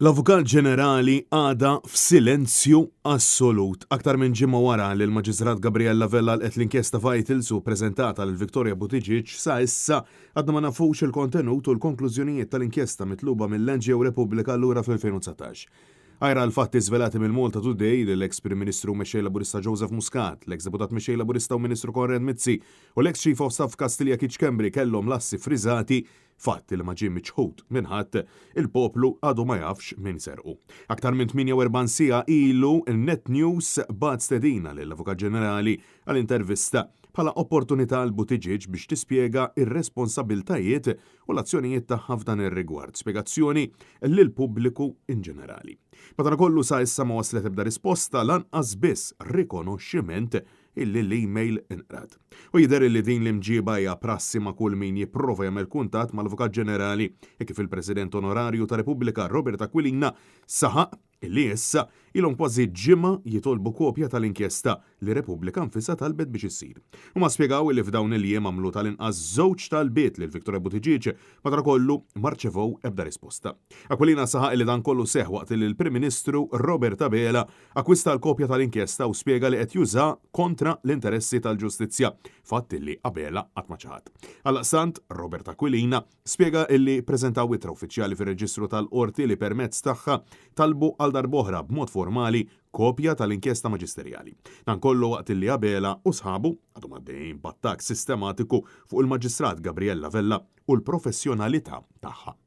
L-Avukat Ġenerali għadha f'silenzju assolut. Aktar minn ġimgħa wara li l-Maġistrat Gabriella Vella għalqet l-inkjesta Vitals u ppreżentatha lil Victoria Buttigieg, sa issa għadna ma nafux il-kontenut u l-konklużjonijiet tal-inkjesta mitluba mill-NGO Repubblika lura fl-2019. Għajr għall-fatti żvelati mill-Malta Today li l-eks Prim Ministru u Mexxej Laburista Joseph Muscat, l-eks Deputat Mexxej Laburista u Ministru Konrad Mizzi u l-eks Chief of Staff Kastilja Keith Schembri kellhom l-assi ffriżati, Fatt li ma ġie miċħud minn ħadd, il-poplu għadu ma jafx min serqu. Aktar minn 48 siegħa ilu, Net News bagħat stedina lill-Avukat Ġenerali għal intervista bħala opportunità għal Buttigieg biex tispjega r-responsabbiltajiet u l-azzjonijiet tagħha f'dan ir-rigward, spjegazzjoni lill-pubbliku inġenerali. Madankollu sa issa ma waslet ebda risposta, lanqas biss rikonoxximent illi l-email inqrat. U jidher illi din l-imġieba hija prassi ma' kull min jipprova jagħmel kuntatt mal-Avukat Ġenerali, hekk kif il-President Onorarju ta' Repubblika Robert Aquilina saħaq illi issa ilhom kważi ġimgħa jitolbu kopja tal-inkjesta li Repubblika nfisha talbet biex issir. Huma spjegaw illi f'dawn il-jiem għamlu tal-inqas żewġ talbiet lil Victoria Buttigieg, madankollu ma rċevew ebda risposta. Aquilina saħaq illi dan kollu seħħ waqt illi l-Prim Ministru Robert Abela Akkwista l-kopja tal-inkjesta u spjega li qed juża kontra l-interessi tal-ġustizzja, fatt illi Abela qatt ma ċaħad. Għaldaqstant, Robert Aquilina spjega illi ppreżentaw ittra uffiċjali fir-reġistru tal-Qorti li permezz tagħha talbu għal darb'oħra b'mod formali kopja tal-inkjesta maġisterjali. Dan kollu waqt illi Abela u sħabu għadhom għaddejjin b'attakk sistematiku fuq il-Maġistrat Gabriella Vella u l-professjonalità tagħha.